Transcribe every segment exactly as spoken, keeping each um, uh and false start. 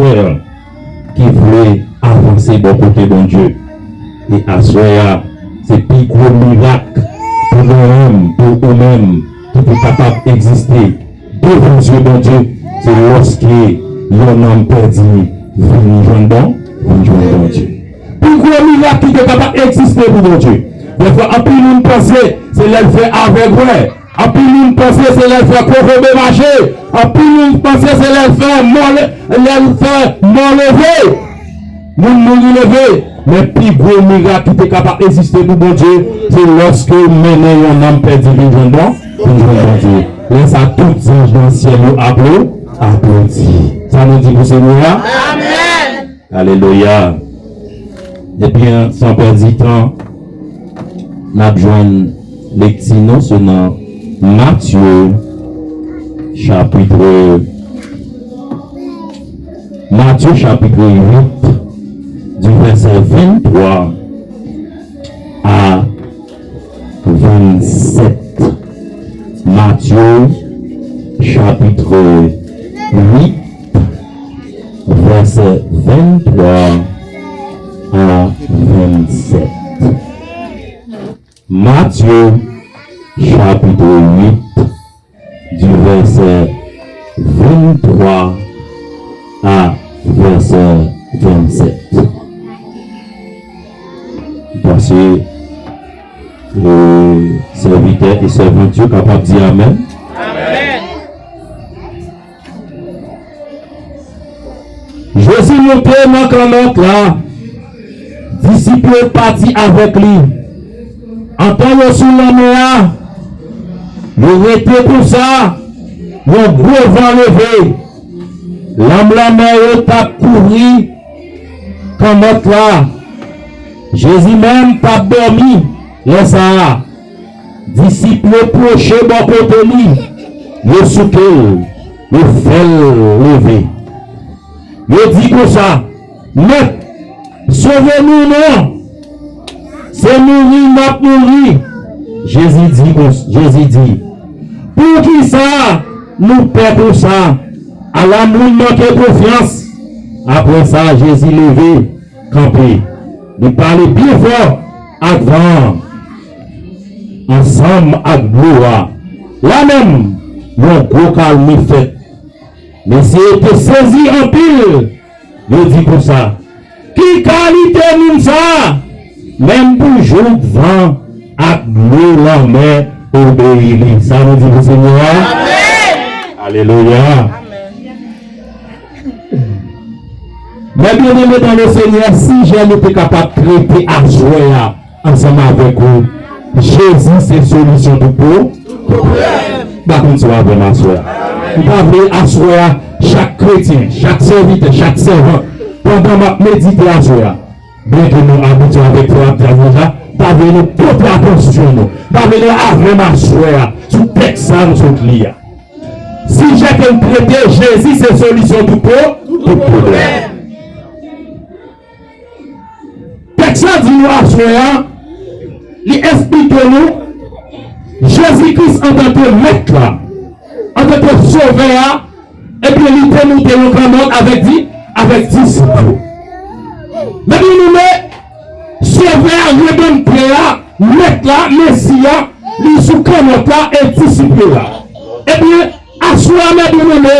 frè ki vle avanse bò kote Bondye. E aswè a, se pi gwo mirak pou mwen menm, pou ou menm, ki te kapab egziste devan zye Bondye, se lòske yon nanm pèdi vini jwenn Bon, vini jwenn Bondye. Pi gwo mirak ki te kapab egziste pou Bondye. Dèfwa, anpil moun panse se lè l fè avèg wè. Anpil moun panse se lè l fè kokobe mache. Anpil moun panse se lè l fè mò le-, lè l fè mò leve. Moun mouri leve. Men pi gwo mirak ki te kapab egziste pou Bondye, se lòske w mennen yon nanm pèdi vin jwenn Bon, vin jwenn Bondye. Lè sa, tout zanj nan syèl yo aplo-, aplodi. Sa nou di pou Senyè a? Amèn. Alelouya. Ebyen, san pèdi tan, n ap jwenn lekti nou, se nan Matye, chapitre, Matye, chapitre huit, du verset vingt-trois à vingt-sept. Matye, chapitre huit, verset vingt-trois à vingt-sept. Matye, chapitre huit, du verset vingt-trois à verset vingt-sept. M panse, e, sèvitè e sèvant yo kapab di amèn. Amèn. Jezi monte nan kannòt la, disip yo pati avèk li. Antan yo sou lanmè a, yo rete konsa, yon gwo van leve. Lanm lanmè yo t ap kouvri kannòt la. Jezi menm t ap dòmi lè sa a. Disip yo pwoche bò kote li, yo souke l, yo fè l leve. Yo di konsa, Mèt, sove nou non! Se mouri n ap mouri! Jezi di, Jezi di, Poukisa nou pè konsa? Ala moun manke konfyans! Apre sa, Jezi leve, kanpe. Li pale byen fò ak van an, ansanm ak dlo a. Lamenm, yon gwo kalmi fèt. Mesye yo te sezi anpil. Yo di konsa, Ki kalite moun sa a? Menm pou jouk van ak dlo lanmè obeyi li. Sa nou di pou Senyè a? Amèn. Alelouya. Amèn. Mè byeneme dan le Senyè, sijè nou te kapab trete aswè a ansanm avèk ou, Jezi se solisyon pou pou. M pa konn si w avè m aswè a. M ta vle aswè a, chak kretyen, chak sèvitè, chak sèvant, pandan m ap medite aswè a, byenke nou abitye avèk frè Abdias deja, m ta vle nou pote atansyon nou, m ta vle nou avè m aswè a sou tèks sa a nou sot li a. Sijè ke n trete, Jezi se solisyon pou pou, tout pwoblèm. Tèks la di nou aswè a, li esplike nou Jezi Kris antanke Mèt la, antanke Sovè a, epi li te moute yon kannòt avèk di, avèk disip yo. Men byeneme, Sovè a, Redanmtè a, Mèt la, Mesi a, li sou kannòt la e disip yo la. Ebyen, aswè a, men byeneme,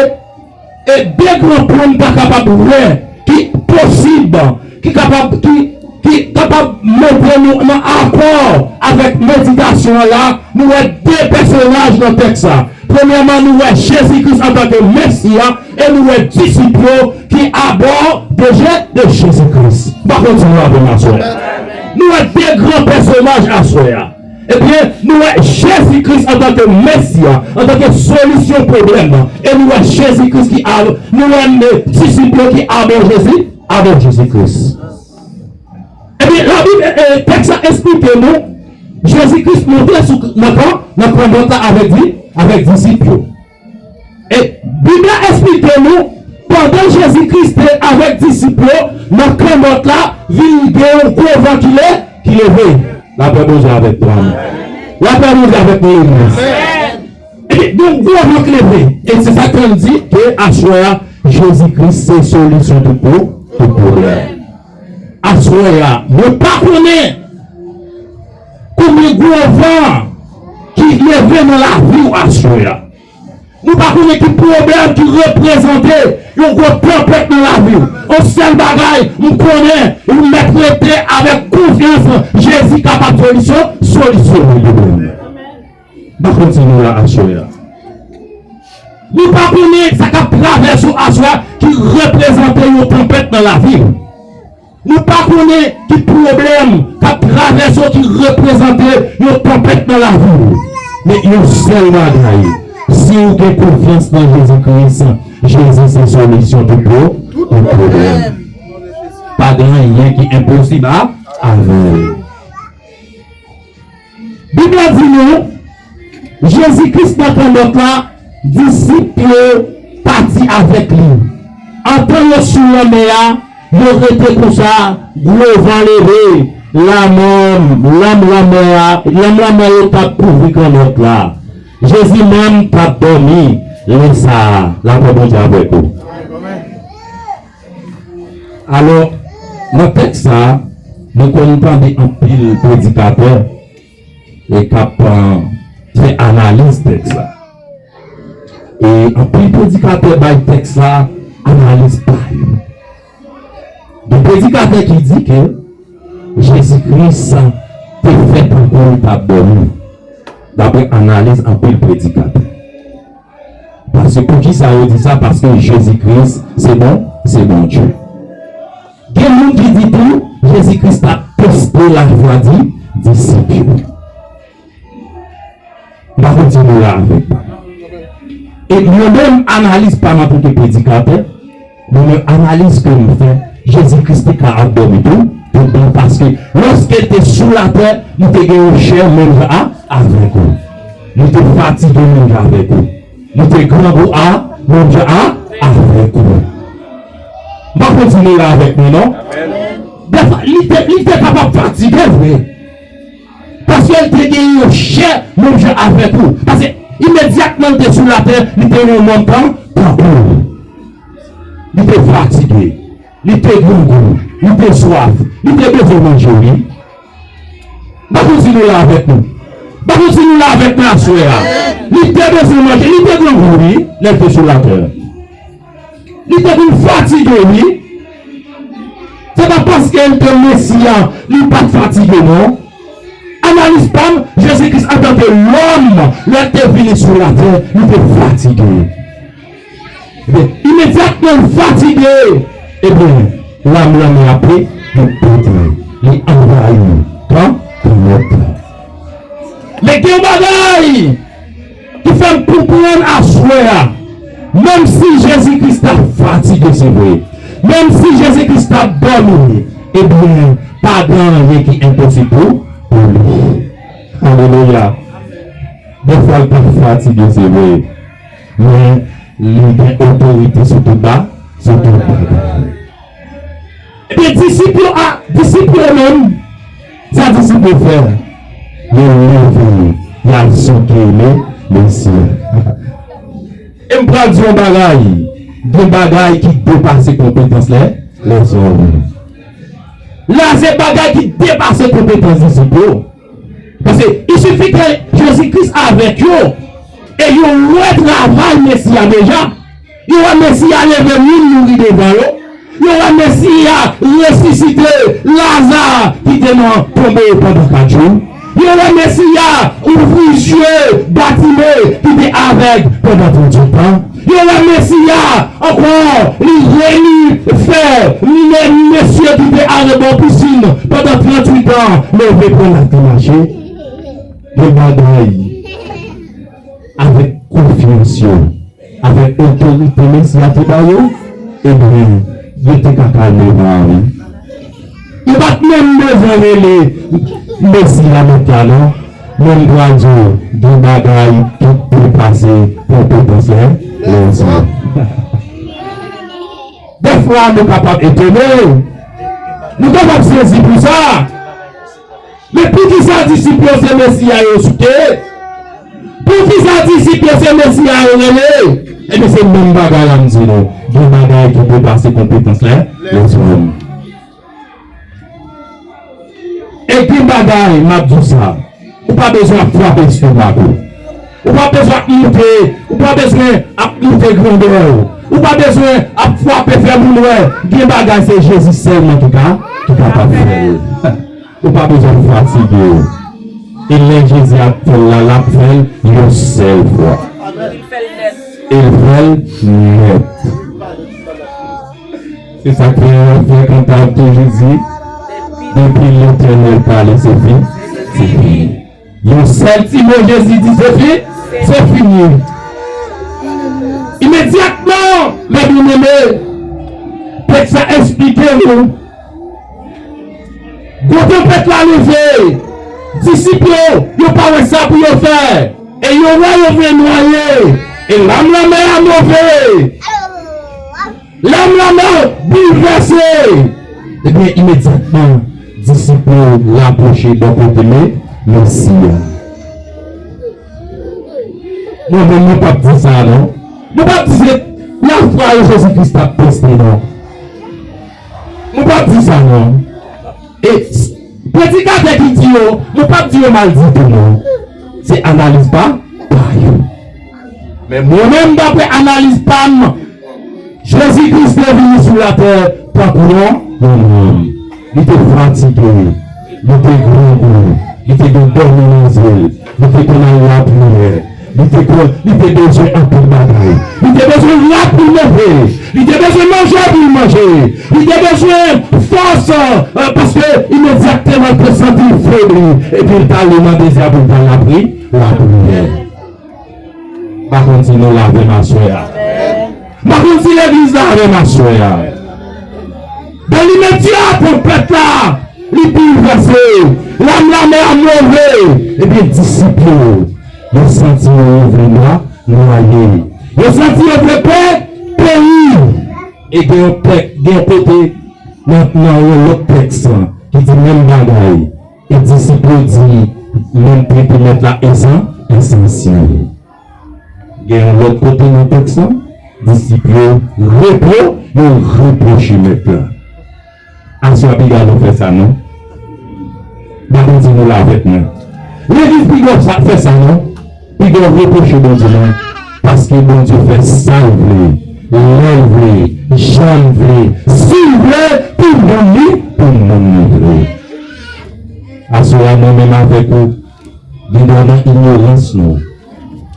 e de gran pwen m ta kapab wè ki posib, ki kapab, ki, ki kapab mete nou nan akò avèk meditasyon an la, nou wè de pèsonaj nan tèks sa. Premyèman, nou wè Jezi Kris antanke Mesi a, e nou wè disip yo ki abò de Je-, de Jezi Kris. M pa konn si nou avè m aswè. Nou wè de gran pèsonaj aswè a. Ebyen, nou wè Jezi Kris antanke Mesi a, antanke solisyon pwoblèm nan. E nou wè Jezi Kris ki a-, nou wè, e, disip yo ki abò Jezi, abò Jezi Kris. Ebyen, Labib, e, e, tèks la esplike nou, Jezi Kris monte sou, nan kan, nan kannòt la avèk di, avèk disip yo. E Bib la esplike nou, pandan Jezi Kris te avèk disip yo nan kannòt la, vin gen yon gwo van ki le-, ki leve. Lapè Bondye avèk nou. Lapè Bondye avèk nou, legliz. Epi, gen yon gwo van ki leve. E se sa k fè n di ke aswè a, Jezi Kris se solisyon tout pwo-, tout pwoblèm. Aswè a, mwen pa konnen konbyen gwo van ki leve nan lavi w aswè a. Nou pa konnen ki pwoblèm ki reprezante yon gwo tanpèt nan lavi w. Yon sèl bagay m konnen, ou mèt rete avèk konfyans, Jezi kapab solisyon, solisyon pwoblèm. M pa konn si nou la aswè a. Nou pa konnen sa k ap travèse w aswè a ki reprezante yon tanpèt nan lavi w. Nou pa konnen ki pwoblèm k ap travèse w ki reprezante yon tanpèt nan lavi w. Men yon sèl bagay, si w gen konfyans nan Jezi Kris, Jezi se solisyon tout pwo-, tout pwoblèm. Pa gen anyen ki enposib a, avè l. Bib la di nou, Jezi Kris nan kanòt la, disip yo pati avèk li. Antan yo sou lanmè a, yo rete konsa, gwo van leve, lanmè, lanm lanmè a, lanm lanmè yo t ap kouvri kanòt la. Jezi menm t ap dòmi, lè sa a, lapè Bondye avèk ou. Alò, nan tèks sa a, nou konn tande anpil predikatè e k ap, eh, fè analiz tèks la. E anpil predikatè bay tèks la analiz pa yo. Gen predikatè ki di ke Jezi Kris te fè tankou li t ap dòmi, daprè analiz anpil predikatè. Paske poukisa yo di sa? Paske Jezi Kris se Bon, se Bondye. Gen moun ki di tou, Jezi Kris t ap teste lafwa di, disip yo. M pa konn si nou la avèk mwen. E mwen menm, analiz pa m antanke predikatè, mwen menm, analiz ke m fè, Jezi Kris te ka ap dòmi tou, tou bon, paske lòske l te sou latè, li te gen yon chè menm jan a, avèk ou. Li te fatige menm jan avèk ou. Li te grangou a, menm jan a, avèk ou. M pa konn si nou la avèk mwen, non? Dèfwa, li te, li te kapab fatige vre. Paske l te gen yon chè menm jan avèk ou. Paske imedyatman l te sou latè, li te yon nonm tan, tankou ou. Li te fatige, li te grangou, li te swaf, li te bezwen manje, wi. M pa konn si nou la avèk nou. M pa konn si nou la avèk mwen aswè a. Li te bezwen manje, li te grangou, wi, lè l te sou latè. Li te vin fatige, wi. Se pa paske l te Mesi a, li pa t fatige, non. Analiz pa m, Jezi Kris antanke lòm, lè l te vini sou latè, li te fatige. Ebyen, imedyatman l fatige, ebyen, lanm lanmè a pe-, pe-, pete, li anvayi tan, tan nèt. Men gen yon bagay ki fè m konprann aswè a, menm si Jezi Kris ta fatige, se vre, menm si Jezi Kris ta dòmi, ebyen, pa gen anyen ki enposib pou, pou li. Alelouya. Dèfwa l ka fatige, se vre, men li gen otorite sou tout ba-, sou tout bagay. Ebyen, disip yo a, disip yo menm, sa disip yo fè? Yo leve, y al sonde le, Mesi a. E m pral di yon bagay, gen bagay ki depase konpetans lè, lèzòm. La, se bagay ki depase konpetans disip yo. Paske il sifi ke Jezi Kris avèk yo, e yo wè travay Mesi a deja. Yo wè Mesi a leve moun mouri devan yo. Yo wè Mesi a resisite Laza ki te nan tonbe pandan kat jou. Yo wè Mesi a ouvri zye Batime ki te avèg pandan tranntuit tan. Yo wè Mesi a ankò, li reyini fè men mesye ki te arebò pisin pandan tranntuit tan leve pran lak li mache. Yo bagay avèk konfyans yo, avèk otorite Mesi a te ba yo, ebyen, yo te ka kalme van an, wi. Yo pa t menm bezwen rele Mesi a Mèt la, non. Men m pral di w, gen bagay ki depase konpetans lè, lèzòm. Dèfwa, nou kapab etone, nou kapab sezi pou sa. Men poukisa disip yo se Mesi a yo soute? Poukisa disip yo se Mesi a yo rele? Ebyen, se menm bagay la m di nou. Gen bagay ki depase konpetans lè lèzòm. E gen bagay, m ap di w sa, ou pa bezwen ap frape estomak ou. Ou pa bezwen ap moute, ou pa bezwen ap moute grandè w. Ou pa bezwen ap frape fè moun wè. Gen bagay se Jezi sèlman ki ka, ki kapab fè l. Ou pa bezwen fatige w. E lè Jezi ap fè l la, l ap fè l yon sèl fwa. E l fè l nèt. Se sa k fè yon frè kanta ap toujou di, depi Letènèl pale, se fi, se fini. Yon sèl ti mo Jezi di, se fi, se fini. Imedyatman, mè byeneme, tèks la esplike nou. Gwo tanpèt la leve. Disip yo, yo pa wè sa pou yo fè. E yo wè yo vle nwaye. E lam lanmè a move. Lam lanmè boulvèse. Ebyen, imedyatman, disip yo rapwoche bò kote Me-, Mesi a. Mwen menm, mwen p ap di sa, non. Mwen p ap di se lafwa yo Jezi Kris t ap teste, non. Mwen p ap di sa, non. E s-, predikatè ki di yo, mwen p ap di yo mal ditou, non. Se analiz pa, pa yo. Men mwen menm, daprè analiz pa m, Jezi Kris te vini sou latè tankou yon, yon nonm. Li te fatige, li te grangou, li te gen dòmi nan zye l, li te konn al lapriyè, li te konn, li te bezwen anpil bagay. Li te bezwen rat pou l monte, li te bezwen manje pou l manje, li te bezwen fòs, euh, paske imedyatman l te santi l febli, epi l t ale nan dezè a pou l t al lapri-, lapriyè. M pa konn si nou la avè m aswè a. M pa konn si legliz la avè m aswè a. Dans l'immédiat, tanpèt la, li boulvèse. Lam lanmè a move. Ebyen, disip yo, yo santi yo vle nwa-, nwaye. Yo santi yo vle pè-, peri. E gen yon tèk-, gen yon kote nan, nan yon lòt tèks ki di menm bagay. E disip yo di, menm trete mèt la esan-, esansyèl. Gen yon lòt kote nan tèks lan, disip yo repwo-, yo repwoche mèt la. Aswè a piga nou fè sa, non? M pa konn si nou la avèk mwen. Legliz piga w sa, fè sa, non? Piga w repwoche Bondye, non? Paske Bondye fè sa l vle, lè l vle, jan l vle, si l vle, pou moun li, pou moun li vle. Aswè a, mwen menm avèk ou, gendwa nan inyorans nou,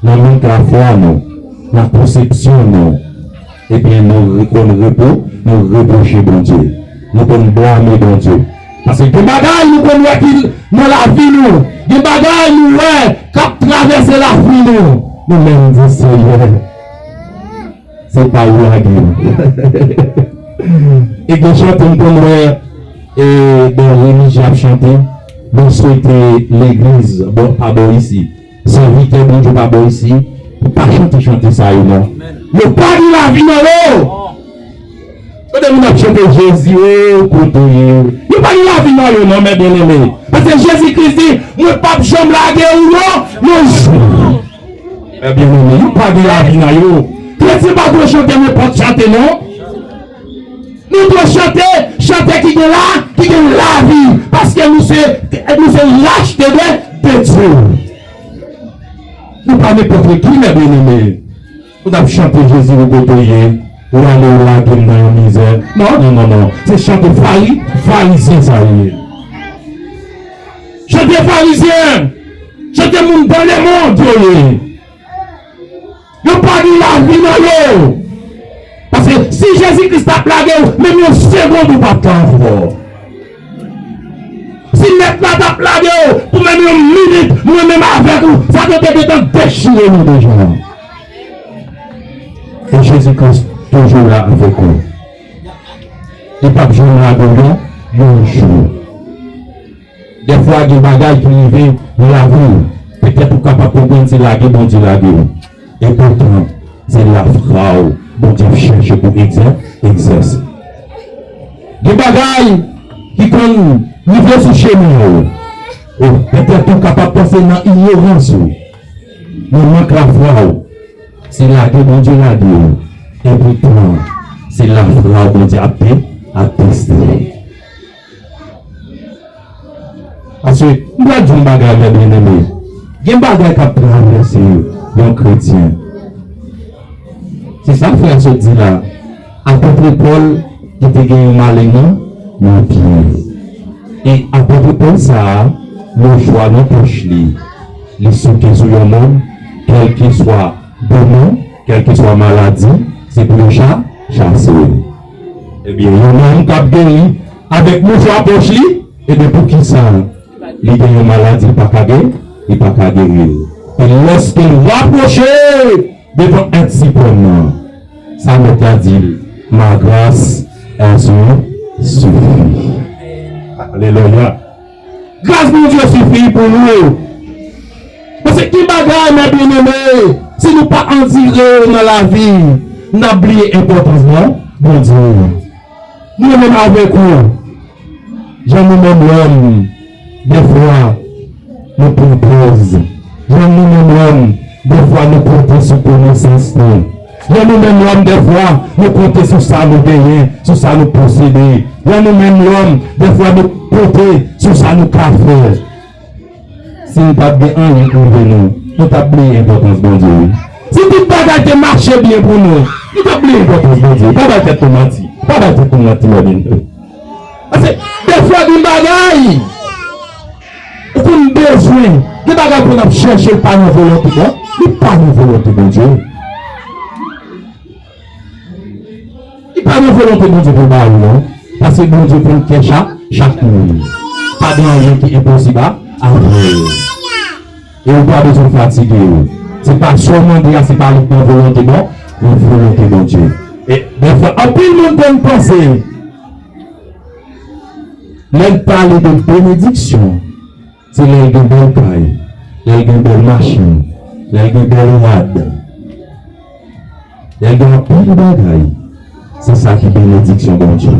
nan mank lafwa nou, nan konsepsyon nou, ebyen, nou re-, konn repwo-, nou repwoche Bondye. Nou konn blame Bondye. Paske gen bagay nou konn wè ki nan lavi nou. Gen bagay nou wè k ap travèse lavi nou. Nou menm di, Seyè, se pa ou lage m. E gen chante m konn wè, e, bò Remi Dye ap chante, mwen swete legliz bò, pa bò isi, sèvitè Bondye pa bò isi, pa chante chante sa yo non. Yo pa gen lavi nan yo. Kote moun ap chante Jezi, o, kote w ye? Yo pa gen lavi nan yo non, mè byeneme. Paske Jezi Kris di, mwen p ap janm lage w non, yon jou. Mè byeneme, yo pa gen lavi nan yo. Kretyen pa dwe chante nenpòt chante non. Nou dwe chante, chante ki gen la, ki gen lavi. Paske nou se, nou se rachte de, de Dye. Nou pa nenpòt ki, mè byeneme. Ou t ap chante Jezi ou kote w ye, ou ale ou lage m nan yon mizè. Non, non, non, non. Se chante fari-, farizyen sa yo ye. Chante farizyen. Chante moun dans le monde yo ye. Yo pa gen lavi nan yo. Paske si Jezi Kris t ap lage w, menm yon segond ou p ap ka ankò. Si mèt la t ap lage w pou menm yon minit, mwen menm avèk ou, sa te te gentan dechire nou deja. E Jezi Kris toujou la avèk ou. Li p ap janm lage w yon, yon jou. Dèfwa gen bagay ki rive nan lavi w. Petèt ou kapab konprann se lage Bondye lage w. E poutan, se lafwa w Bondye ap chèche pou egzè-, egzèse. Gen bagay ki konn rive sou chemen w. Ou petèt ou kapab panse nan inyorans ou, nan mank lafwa w, se lage Bondye lage w. E poutan, Se lafwa w Bondye ap te, ap teste. Paske, m pral di yon bagay, mè byeneme. Gen bagay k ap travèse yon kretyen. Se sa frè a sot di la. Apot Pòl, li te gen yon maleng nan, nan pye l. E apot Pòl sa a, mouchwa nan pòch li. Li souke sou yon moun, kèlkeswa demon, kèlkeswa maladi, se pou yo cha-, chase l. Ebyen, yon nonm k ap geri avèk mouchwa pòch li, ebyen, poukisa li gen yon maladi, li pa ka ge-, li pa ka geri l? E lèske l rapwoche devan Èt Siprèm nan, sa Mèt la di l, ma grâce elle suffit. Alelouya. Gras Bondye sifi pou nou. Paske ki bagay, mè byeneme, si nou pa andire yo nan lavi, n ap bliye enpòtans Bon-, Bondye. Nou menm avèk ou, jan nou menm lòm, dèfwa, nou pran pòz. Jan nou menm lòm, dèfwa, nou konte sou konesans nou. Jan nou menm lòm, dèfwa, nou konte sou sa nou genyen, sou sa nou posede. Jan nou menm lòm, dèfwa, nou konte sou sa nou ka fè. Si nou pa t gen anyen k rive nou, nou t ap bliye enpòtans Bondye, wi. Si tout bagay te mache byen pou nou, nou t ap bliye enpòtans Bondye. Pa bay tèt nou manti. Pa bay tèt nou manti, mè byeneme. Paske, dèfwa, gen bagay ou konn bezwen, gen bagay pou n ap chèche, li pa nan volonte, non, li pa nan volonte Bondye. Li pa nan volonte Bondye pou l ba ou, non. Paske Bondye konn kè chak, chak moun. Pa gen anyen ki enposib a, avè l. E ou pa bezwen fatige ou. Se pa sa w mande a, se pa li k nan volonte, non, nan volonte Bondye. E dèfwa, anpil moun konn panse, lè l pale de benediksyon, se lè l gen bèl kay, lè l gen bèl machin, lè l gen bèl rad, lè l gen anpil bagay. Se sa ki benediksyon Bondye.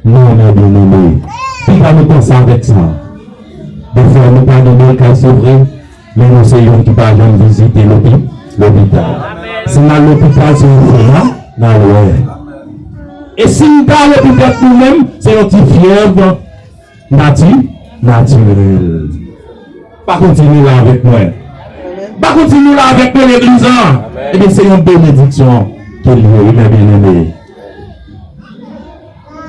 Non, mè byeneme, piga nou panse avèk sa. Dèfwa, nou pa gen bèl kay, se vre, men nou se youn ki pa janm vizite lopi-, lopital. Si n al lopital, se yon fwa n al wè. E si n ta lopital nou menm, se yon ti fyèv nati-, natirèl. Pa kontinye la avèk mwen. Pa kontinye la avèk mwen, legliz la. Ebyen, se yon benediksyon ke l ye, wi, mè byeneme.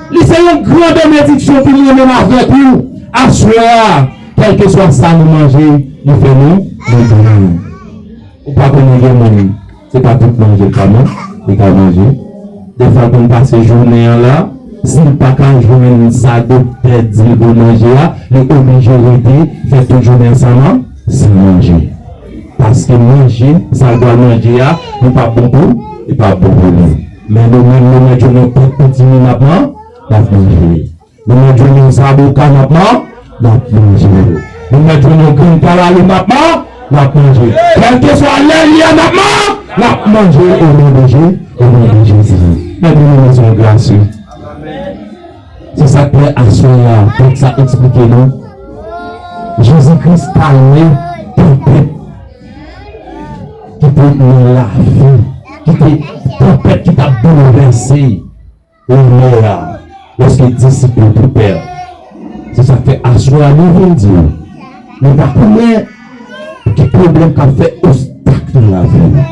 Li se yon gran benediksyon pou mwen menm avèk ou. Aswè a, kèlkeswa sa nou manje, li fè nou, nou byen. Ou pa konnen gen moun, se pa tout manje l ka man-, li ka manje. Dèfwa l konn pase jounen an la, si l pa ka jwenn sa doktè di l pou l manje a, li oblije rete fè tout jounen an san man-, san manje. Paske manje, sa l pral manje a, li p ap bon pou, li p ap bon pou li. Men nou menm, nou mèt jwenn yon tèt pitimi n ap man-, n ap manje. Nou mèt jwenn yon zaboka n ap man-, n ap manje. Nou mèt jwenn yon grenn kalalou n ap man-, n ap manje. Kèlkeswa lè l ye a n ap man-, n ap manje o non de Je-, o non de Jezi. Mèt nou nan yon gras, wi. Se sa k fè aswè a, tèks sa eksplike nou. Jezi Kris kalme tanpèt ki te nan lavi, ki te tanpèt ki t ap boulvèse lanmè a, lòske disip yo te pè. Se sa k fè aswè a nou vin di w, nou pa konnen ki pwoblèm k ap fè obstak nan lavi w.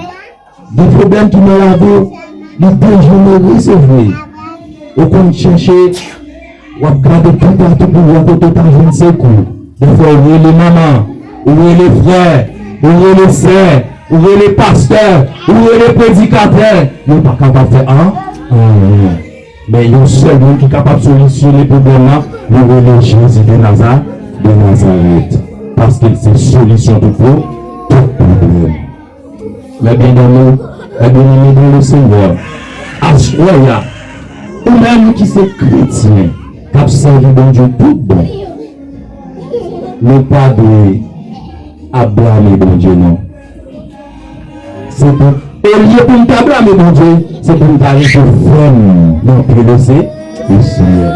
Gen pwoblèm ki nan lavi w, li dejenere, se vre. Ou konn chèche, w ap gade toupatou pou w wè kote w ta jwenn sekou. Dèfwa ou rele manman, ou rele frè, ou rele sè, ou rele pastè, ou rele predikatè, yo pa kapab fè an-, anyen. Men yon sèl moun ki kapab solisyone pwoblèm nan, li rele Jezi de Naza-, de Nazarèt. Paske l se solisyon pou, pou tout pwoblèm. Mes bien-aimés, mes bien-aimés dans le Seigneur, aswè a, ou menm ki se kretyen, k ap sèvi Bondye tout bon, nou pa dwe ap blame Bondye, non. Se pou, olye pou n ta blame Bondye, se pou n ta rete fèm nan pye le Se-, le Senyè.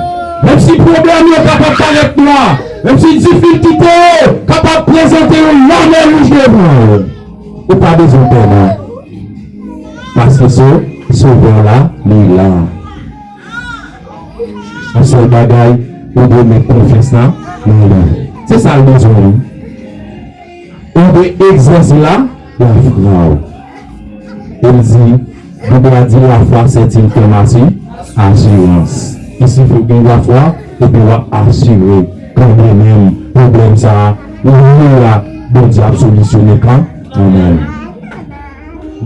Menm si pwoblèm yo kapab parèt nwa, menm si difikilte yo kapab prezante yon lanmè wouj devan w, ou pa bezwen pè, non. Paske se, Sovè la, li la. Yon sèl bagay, ou dwe met konfyans la nan li. Se sa l bezwen, wi. Ou dwe egzèse la, lafwa w. E l di, Bib la di, lafwa se yon tèm asi, asirans. Isi, fòk gen lafwa, epi w ap asire, kanmenm, pwoblèm sa a, ou ye la, Bondye ap solisyone kanmenm.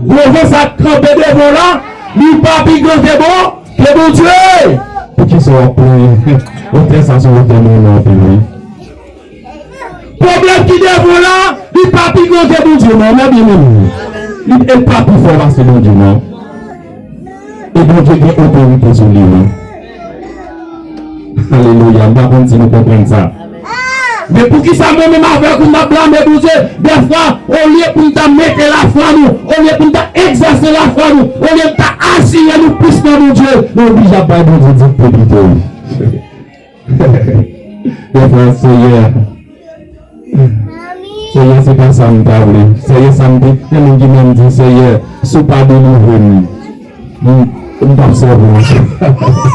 Gwo van sa k kanpe devan w la, li pa pi gran ke bon, ke Bondye. Poukisa w ap plenyen? Wotè sa se wotè mwen anpil, wi. Pwoblèm ki devan w la, li pa pi gran ke Bondye, non, mè byeneme. Li e pa pi fò pase Bondye, non. E Bondye gen otorite sou li, wi. Alelouya, m pa konn si nou konprann sa. Men poukisa mwen menm avèk ou n ap blame Bondye? Dèfwa, olye pou n ta mete lafwa nou, olye pou n ta egzèse lafwa nou, olye n ta asire nou plis nan Bondye, nou oblije ap bay Bondye dikte pito. Dèfwa, Seyè, Seyè, se pa sa m ta vle. Seyè, sa m te, gen moun ki menm di, Seyè, si w pa delivre m, m, m p ap sèvi w ankò.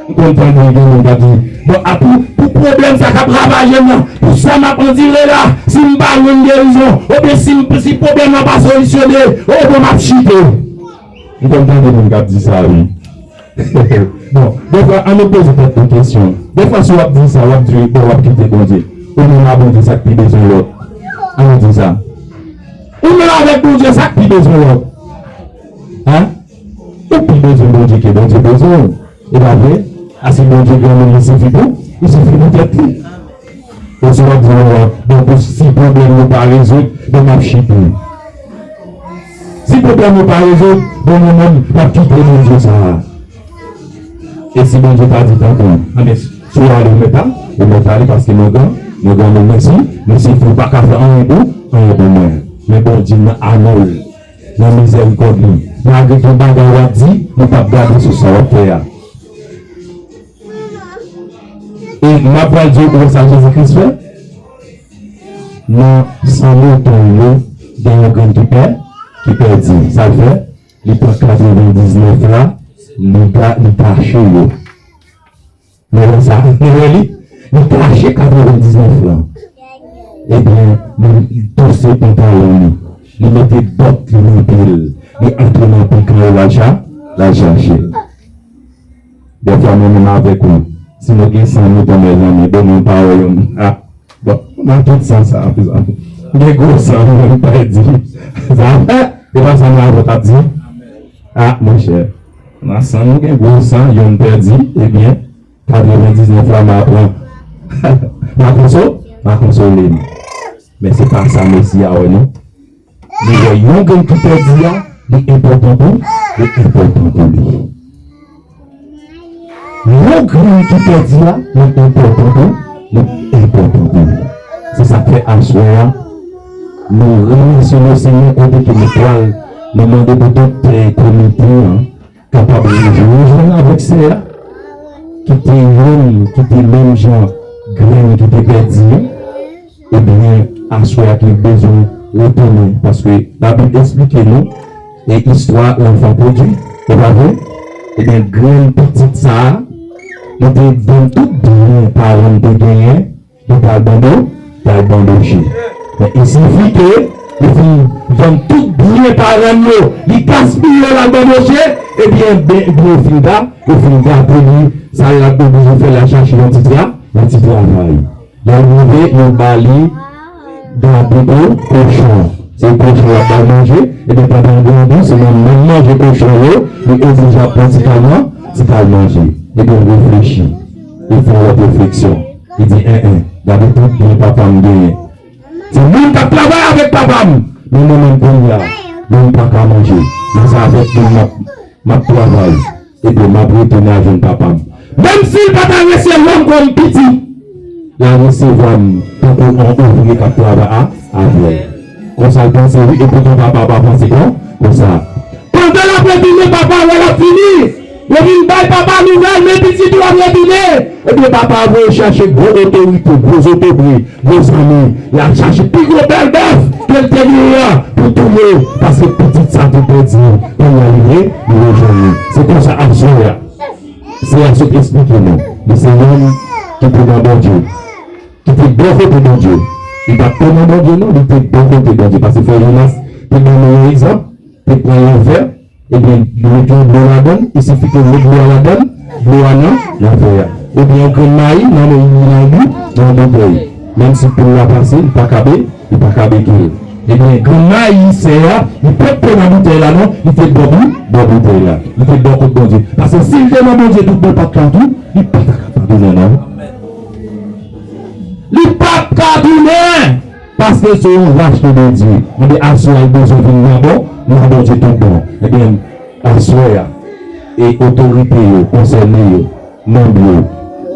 M konn tande gen moun k ap di, bon, a pou, pou pwoblèm sa k ap ravaje m nan, pou sa m ap andire la, si m pa jwenn gerizon, oubyen si m, si pwoblèm nan pa solisyone, o, bon, m ap chite. M konn tande moun k ap di sa, wi. Bon, dèfwa, ann nou poze tèt nou kesyon. Dèfwa, si w ap di sa, w ap di, bon, w ap kite Bondye. Ou menm a Bondye, sa k pi bezwen lòt? Ann nou di sa. Ou menm avèk Bondye, sa k pi bezwen lòt? Hein? Ou pi bezwen Bondye ke Bondye bezwen w. E pa vre? A si Bondye granmoun, li sifi pou, li sifi pou tèt li. Ou si w ap di, bon, bon, pou si pwoblèm yo pa rezoud, bon, m ap chite. Si pwoblèm yo pa rezoud, bon, mwen menm, m ap kite Bondye sa a. E si Bondye pa di tankou, anben, si w ale, ou mèt ale, ou mèt ale, paske mwen gran, mwen granmoun, mèsi, mèsi, ou pa ka fè anyen pou, anyen pou mwen. Men Bondye nan amou l, nan mizèrikòd li, malgre gen bagay w ap di, li p ap gade sou sa w ap fè a. E m ap pral di w kòman sa Jezi Kris fè. Nan san mouton yo, gen yon grenn ki pè, ki pèdi. Sa l fè? Li pran katrevendiznèf la, li ta, li tache yo. Nou wè sa? Nou wè li? Li tache katrevendiznèf la. Ebyen, li touse pantalon li. Li mete bòt li nan pye l. Li antre nan pikan yo, l al cha-, l al chache l. Dèfwa mwen menm avèk ou, si nou gen san mouton, mezanmi, bon, nou pa wè youn. Ah, bon, nan tout san sa, gen gwo san nou menm pèdi. Sa fè, e pa sa nou avè w t ap di? Ah, monchè, nan san nou gen gwo san, youn pèdi, ebyen, katrevendiznèf la m a pran. M a konso-, m a konsole m. Men se pa sa Mesi a wè, non. Li wè yon grenn ki pèdi a, li enpòtan pou, li enpòtan pou li. Yon grenn ki pèdi a, li enpòtan pou, li enpòtan pou li. Se sa k fè aswè a, nou remèsye Lesenyè kote ke nou pral, nou mande pou doktè komite an, kapab rejwenn avèk sè a, ki te jwenn, ki te menm jan grenn ki te pèdi an, ebyen, aswè a ki bezwen retounen, paske Labib eksplike nou, e istwa lanfan pwodui, se pa vre? Ebyen, grenn pitit sa a, li te vann tout byen paran l te genyen, li t al bando-, li t al banboche. Men, i sifi ke li fin vann tout byen paran l yo, li gaspiye l al banboche, ebyen, ben, ebyen, yo fin ga-, yo fin gate li, sa l ap oblije fè, l al chache yon ti tra-, yon ti travay. Lè l rive, yo ba li gade pou kochon. Se kochon y ap ba l manje, ebyen, pandan l grandi, se nan menm manje kochon yo, li oblije ap pran ti kal man-, ti kal manje. Ebyen, l reflechi, li fè yon lòt refleksyon. Li di, en, en, gade tout byen papa m genyen. Se moun k ap travay avèk papa m. Men mwen menm kounye a, men m pa ka manje. Men se avèk moun m ap, m ap travay. Ebyen, m ap retounen al jwenn papa m. Menm si l pa ta resevwa m kòm pitit, l a resevwa m tankou yon ouvriye k ap travay a, avè l. Konsa l panse, wi, epoutan papa a pa panse kon, konsa. Pandan l ap retounen, papa a wè l ap fini. Yo vin bay papa nouvèl, men pitit ou ap retounen. Ebyen, papa a voye chache gwo otorite, gwo zotobre, gwo zanmi. L al chache pi gwo bèl bèf. ke l te genyen an pou touye l, paske pitit sa te pèdi, kounye a li re, li rejwenn li. Se konsa aswè a, Seyè a sot esplike nou, li se yonn ki te nan Bondye, ki te bò kote Bondye. Li pa t te nan Bondye non, li te bò kote Bondye, paske frè Jonas te ban nou yon egzanp, te pran yon vè, ebyen, li mete yon dlo ladan l, i sifi ke l met dlo a ladan l, dlo a nan, nan vè a. Ebyen, yon grenn mayi nan men li, nan yon boutèy. Menm si poul la pase, li pa kabe, li pa kabe ke l. Ebyen, grenn mayi sè a, li pa t te nan boutèy la non, li te bò bou, bò boutèy la. Li te bò kot Bondye. Paske si l te nan Bondye tout bon, pa t ka tou, li pa ta ka padone non. Li pa t ka tounen! Paske se yon rach ke Bondye. Ebyen, aswè a, l bezwen vin nan bon, nan Bondye tout bon. Ebyen, aswè a, e otorite yo, konsène yo, manm yo,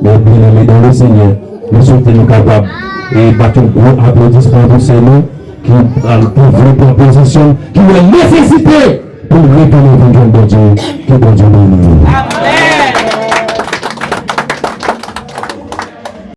men byeneme dan le Senyè, nou swete nou kapab e bat yon gwo aplodisman pou sè nou ki pral, ki vle pran pozisyon, ki wè nesesite pou l retounen vin jwenn Bondye, ke Bondye beni nou.